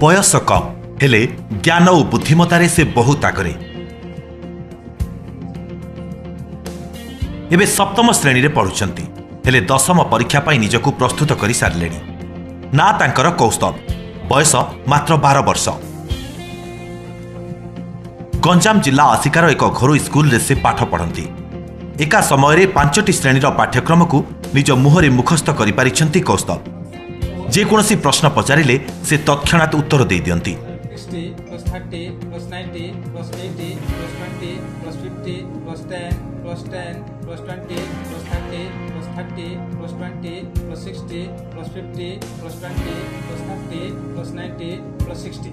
ବୟସ କମ୍ ହେଲେ ଜ୍ଞାନ ଓ ବୁଦ୍ଧିମତାରେ ସେ ବହୁତ ଆଗରେ। ଏବେ ସପ୍ତମ ଶ୍ରେଣୀରେ ପଢୁଛନ୍ତି, ହେଲେ ଦଶମ ପରୀକ୍ଷା ପାଇଁ ନିଜକୁ ପ୍ରସ୍ତୁତ କରି ସାରିଲେଣି। ନା ତାଙ୍କର କୌସ୍ତବ, ବୟସ ମାତ୍ର 12 ବର୍ଷ। ଗଞ୍ଜାମ ଜିଲ୍ଲା ଆସିକାର ଏକ ଘରୋଇ ସ୍କୁଲରେ ସେ ପାଠ ପଢ଼ନ୍ତି। ଏକା ସମୟରେ 5ଟି ଶ୍ରେଣୀର ପାଠ୍ୟକ୍ରମକୁ ନିଜ ମୁହଁରେ ମୁଖସ୍ଥ କରିପାରିଛନ୍ତି କୌସ୍ତବ। ଯେକୌଣସି ପ୍ରଶ୍ନ ପଚାରିଲେ ସେ ତତ୍କ୍ଷଣାତ୍ ଉତ୍ତର ଦେଇଦିଅନ୍ତି। 60 plus 30 plus 90 plus 80 plus 20 plus 50 plus 10 plus 10 plus 20 plus 30 plus 30 plus 20 plus 60 plus 50 plus 20 plus 30 plus 90 plus 60.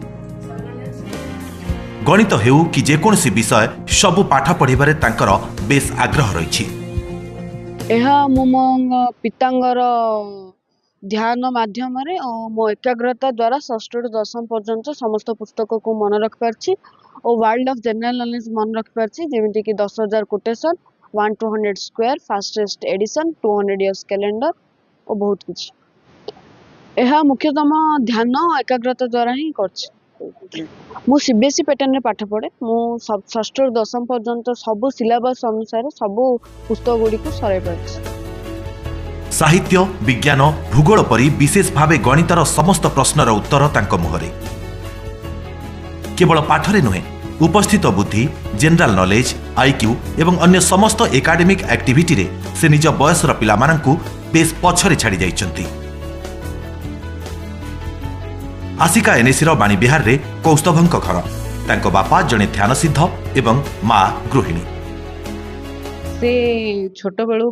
ଗଣିତ ହେଉ କି ଯେକୌଣସି ବିଷୟ, ସବୁ ପାଠ ପଢ଼ିବାରେ ତାଙ୍କର ବେଶ୍ ଆଗ୍ରହ ରହିଛି। ଏହା ମୁଁ ମୋ ପିତାଙ୍କର ଧ୍ୟାନ ମାଧ୍ୟମରେ ଓ ମୋ ଏକାଗ୍ରତା ଦ୍ୱାରା ଷଷ୍ଠରୁ ଦଶମ ପର୍ଯ୍ୟନ୍ତ ସମସ୍ତ ପୁସ୍ତକକୁ ମନେ ରଖିପାରିଛି ଓ ୱାର୍ଲଡ ଅଫ୍ ଜେନେରାଲ ନଲେଜ ମନେ ରଖିପାରିଛି, ଯେମିତିକି 10,000 quotation, 1 to 100 square, fastest addition, 200 years calendar ଓ ବହୁତ କିଛି। ଏହା ମୁଖ୍ୟତଃ ଧ୍ୟାନ ଓ ଏକାଗ୍ରତା ଦ୍ୱାରା ହିଁ କରିଛି। ମୁଁ ସିବିଏସ୍ଇ ପ୍ୟାଟର୍ନରେ ପାଠ ପଢ଼େ। ମୁଁ ଷଷ୍ଠରୁ ଦଶମ ପର୍ଯ୍ୟନ୍ତ ସବୁ ସିଲାବସ୍ ଅନୁସାରେ ସବୁ ପୁସ୍ତକ ଗୁଡ଼ିକୁ ସରାଇ ପାରିଛି। ସାହିତ୍ୟ, ବିଜ୍ଞାନ, ଭୂଗୋଳ ପରି ବିଶେଷ ଭାବେ ଗଣିତର ସମସ୍ତ ପ୍ରଶ୍ନର ଉତ୍ତର ତାଙ୍କ ମୁହଁରେ। କେବଳ ପାଠରେ ନୁହେଁ, ଉପସ୍ଥିତ ବୁଦ୍ଧି, ଜେନେରାଲ ନଲେଜ, ଆଇକ୍ୟୁ ଏବଂ ଅନ୍ୟ ସମସ୍ତ ଏକାଡେମିକ୍ ଆକ୍ଟିଭିଟିରେ ସେ ନିଜ ବୟସର ପିଲାମାନଙ୍କୁ ବେଶ୍ ପଛରେ ଛାଡ଼ି ଯାଇଛନ୍ତି। ଆସିକା ଏନ୍ଏସିର ବାଣୀବିହାରରେ କୌସ୍ତଭଙ୍କ ଘର। ତାଙ୍କ ବାପା ଜଣେ ଧ୍ୟାନସିଦ୍ଧ ଏବଂ ମା ଗୃହିଣୀ। ସେ ଛୋଟବେଳୁ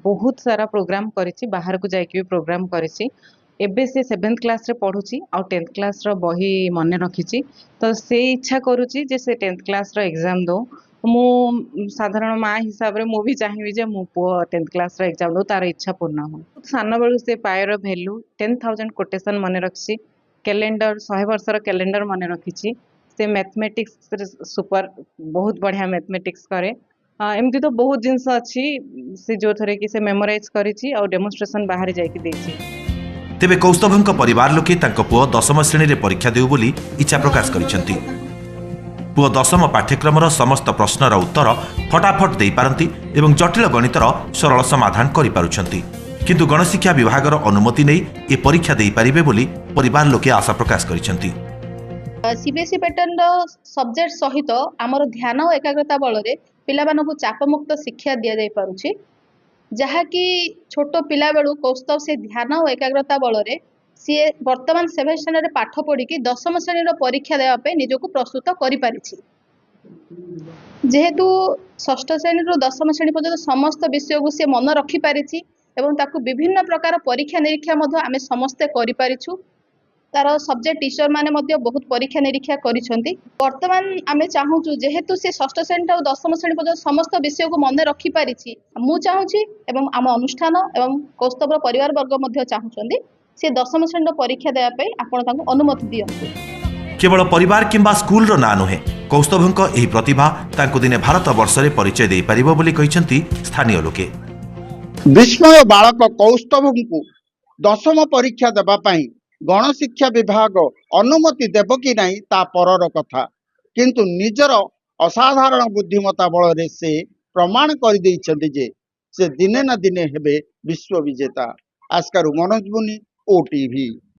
ବହୁତ ସାରା ପ୍ରୋଗ୍ରାମ କରିଛି, ବାହାରକୁ ଯାଇକି ବି ପ୍ରୋଗ୍ରାମ କରିଛି। ଏବେ ସେ ସେଭେନ୍ଥ କ୍ଲାସ୍ରେ ପଢ଼ୁଛି ଆଉ ଟେନ୍ଥ କ୍ଲାସ୍ର ବହି ମନେ ରଖିଛି। ତ ସେ ଇଚ୍ଛା କରୁଛି ଯେ ସେ ଟେନ୍ଥ କ୍ଲାସ୍ର ଏକ୍ଜାମ୍ ଦଉ। ମୁଁ ସାଧାରଣ ମା ହିସାବରେ ମୁଁ ବି ଚାହିଁବି ଯେ ମୋ ପୁଅ ଟେନ୍ଥ କ୍ଲାସ୍ର ଏକ୍ଜାମ୍ ଦଉ, ତାର ଇଚ୍ଛା ପୂର୍ଣ୍ଣ ହଉ। ସାନବେଳୁ ସେ ପାଏର ଭ୍ୟାଲୁ, 10,000 କୋଟେସନ୍ ମନେ ରଖିଛି, କ୍ୟାଲେଣ୍ଡର, 100 ବର୍ଷର କ୍ୟାଲେଣ୍ଡର ମନେ ରଖିଛି। ସେ ମ୍ୟାଥମେଟିକ୍ସରେ ସୁପର, ବହୁତ ବଢ଼ିଆ ମ୍ୟାଥମେଟିକ୍ସ କରେ। ଏମିତି ତ ବହୁତ ଜିନିଷ ଅଛି ସେ ଯେଉଁଥିରେ କି ସେ ମେମୋରାଇଜ୍ କରିଛି ଆଉ ଡେମୋନ୍ଷ୍ଟ୍ରେସନ୍ ବାହାରେ ଯାଇକି ଦେଇଛି। ତେବେ କୌସ୍ତଭଙ୍କ ପରିବାର ଲୋକେ ତାଙ୍କ ପୁଅ ଦଶମ ଶ୍ରେଣୀରେ ପରୀକ୍ଷା ଦେଉ ବୋଲି ଇଚ୍ଛା ପ୍ରକାଶ କରିଛନ୍ତି। ପୁଅ ଦଶମ ପାଠ୍ୟକ୍ରମର ସମସ୍ତ ପ୍ରଶ୍ନର ଉତ୍ତର ଫଟାଫଟ ଦେଇପାରନ୍ତି ଏବଂ ଜଟିଳ ଗଣିତର ସରଳ ସମାଧାନ କରିପାରୁଛନ୍ତି। କିନ୍ତୁ ଗଣଶିକ୍ଷା ବିଭାଗର ଅନୁମତି ନେଇ ଏ ପରୀକ୍ଷା ଦେଇପାରିବେ ବୋଲି ପରିବାର ଲୋକେ ଆଶା ପ୍ରକାଶ କରିଛନ୍ତି। ସିବିଏସ୍ଇ ପ୍ୟାଟର୍ନର ସବଜେକ୍ଟ ସହିତ ଆମର ଧ୍ୟାନ ଓ ଏକାଗ୍ରତା ବଳରେ ପିଲାମାନଙ୍କୁ ଚାପମୁକ୍ତ ଶିକ୍ଷା ଦିଆଯାଇ ପାରୁଛି, ଯାହାକି ଛୋଟ ପିଲାବେଳୁ କୌସ୍ତବ ସେ ଧ୍ୟାନ ଓ ଏକାଗ୍ରତା ବଳରେ ସିଏ ବର୍ତ୍ତମାନ ସେଭେନ୍ ଷ୍ଟାଣ୍ଡାର୍ଡରେ ପାଠ ପଢ଼ିକି ଦଶମ ଶ୍ରେଣୀର ପରୀକ୍ଷା ଦେବା ପାଇଁ ନିଜକୁ ପ୍ରସ୍ତୁତ କରିପାରିଛି। ଯେହେତୁ ଷଷ୍ଠ ଶ୍ରେଣୀରୁ ଦଶମ ଶ୍ରେଣୀ ପର୍ଯ୍ୟନ୍ତ ସମସ୍ତ ବିଷୟକୁ ସିଏ ମନେ ରଖିପାରିଛି ଏବଂ ତାକୁ ବିଭିନ୍ନ ପ୍ରକାର ପରୀକ୍ଷା ନିରୀକ୍ଷା ମଧ୍ୟ ଆମେ ସମସ୍ତେ କରିପାରିଛୁ। ତାର ସବଜେକ୍ଟ ଟିଚର ମାନେ ମଧ୍ୟ ବହୁତ ପରୀକ୍ଷା ନିରୀକ୍ଷା କରିଛନ୍ତି। ବର୍ତ୍ତମାନ ଆମେ ଚାହୁଁଛୁ, ଯେହେତୁ ସେ ଷଷ୍ଠ ଶ୍ରେଣୀ ଠାରୁ ଦଶମ ଶ୍ରେଣୀ ପର୍ଯ୍ୟନ୍ତ ସମସ୍ତ ବିଷୟକୁ ମନେ ରଖିପାରିଛି, ମୁଁ ଚାହୁଁଛି ଏବଂ ଆମ ଅନୁଷ୍ଠାନ ଏବଂ କୌସ୍ତବର ପରିବାର ବର୍ଗ ମଧ୍ୟ ଚାହୁଁଛନ୍ତି, ସେ ଦଶମ ଶ୍ରେଣୀର ପରୀକ୍ଷା ଦେବା ପାଇଁ ଆପଣ ତାଙ୍କୁ ଅନୁମତି ଦିଅନ୍ତୁ। କେବଳ ପରିବାର କିମ୍ବା ସ୍କୁଲର ନାଁ ନୁହେଁ, କୌସ୍ତଭଙ୍କ ଏହି ପ୍ରତିଭା ତାଙ୍କୁ ଦିନେ ଭାରତ ବର୍ଷରେ ପରିଚୟ ଦେଇପାରିବ ବୋଲି କହିଛନ୍ତି ସ୍ଥାନୀୟ ଲୋକେ। ବିସ୍ମୟ ବାଳକ କୌସ୍ତଭଙ୍କୁ ଦଶମ ପରୀକ୍ଷା ଦେବା ପାଇଁ ଗଣଶିକ୍ଷା ବିଭାଗ ଅନୁମତି ଦେବ କି ନାହିଁ ତା ପରର କଥା, କିନ୍ତୁ ନିଜର ଅସାଧାରଣ ବୁଦ୍ଧିମତ୍ତା ବଳରେ ସେ ପ୍ରମାଣ କରିଦେଇଛନ୍ତି ଯେ ସେ ଦିନେ ନା ଦିନେ ହେବେ ବିଶ୍ୱ ବିଜେତା। ଆସ୍କାରୁ ମନୋଜ ମୁନି, ଓଟିଭି।